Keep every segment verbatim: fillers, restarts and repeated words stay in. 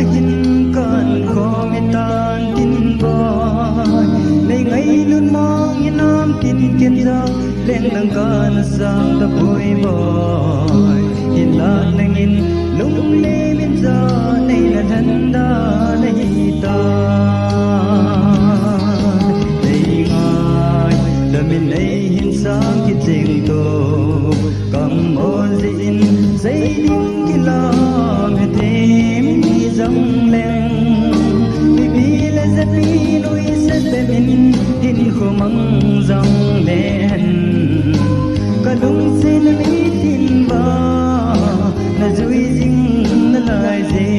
Hin kan khom hitan tin boi, nei ngailut mang hinam tin ken ja, leng dang kana sang ta boi boi. Hinla nangin lunglim in ja, nei na lhanda na hita. Nei ngai, damin nei hin sang kicheng to. Kam ol jin, sei ding kilam, he tem hi jong leng. Mipi le japi nuisat bemin, hinkho mang jong leng. Ka lungset na mitin ba, na jui jing na lai je.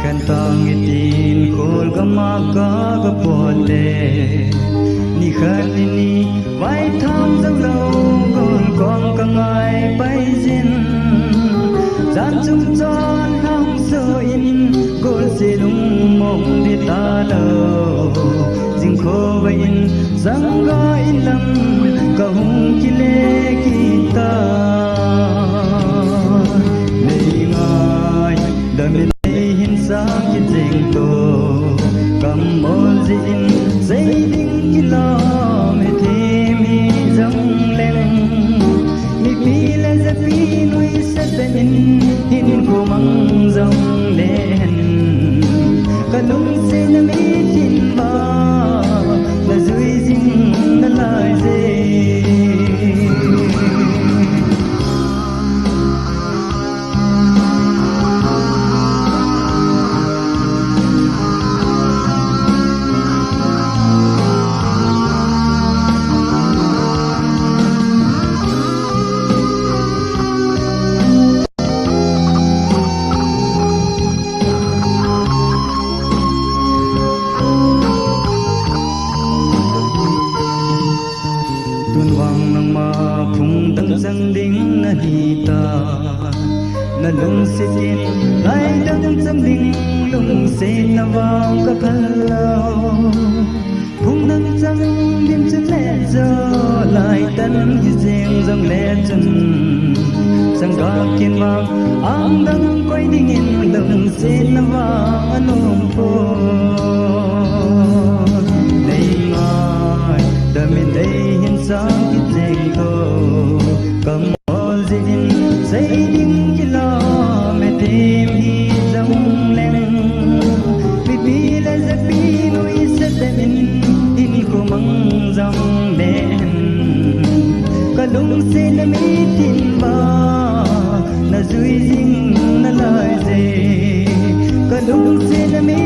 Khantang itin khol gama ka ga pot le, ni khat ni ni vai tham jong lou, gol kong ka ngai pai jin. Jan chung chon hang so in, gol se lung mong di ta lou. Jing kho vai in, jang ga in lam, ka hung kile kita. Nei ngai, damin nei hin sang kicheng to. Kam ol jin, sei ding kilam, he tem hi jong leng. Mipi le japi nuisat bemin, hinkho mang jong leng. Ka lungset na mitin ba, na jui jing na lai je. Tun vang nangma phung dang chang ding na hi ta. Na lungset in lai dang chang ding, lungset na vang ka phal lou. Phung dang chang ding chun le jo, lai tan hi jeng jong le chun. Sangkah kin vang ang dang koi ding in, lungset na vang anom poi. Nei ngai, damin nei hin sang kicheng to. Kam ol jin, sei ding kilam, he tem hi jong leng. Mipi le japi nuisat bemin, hinkho mang jong leng. Ka lungset na mitin ba, na jui jing na lai je. Ka lungset na mi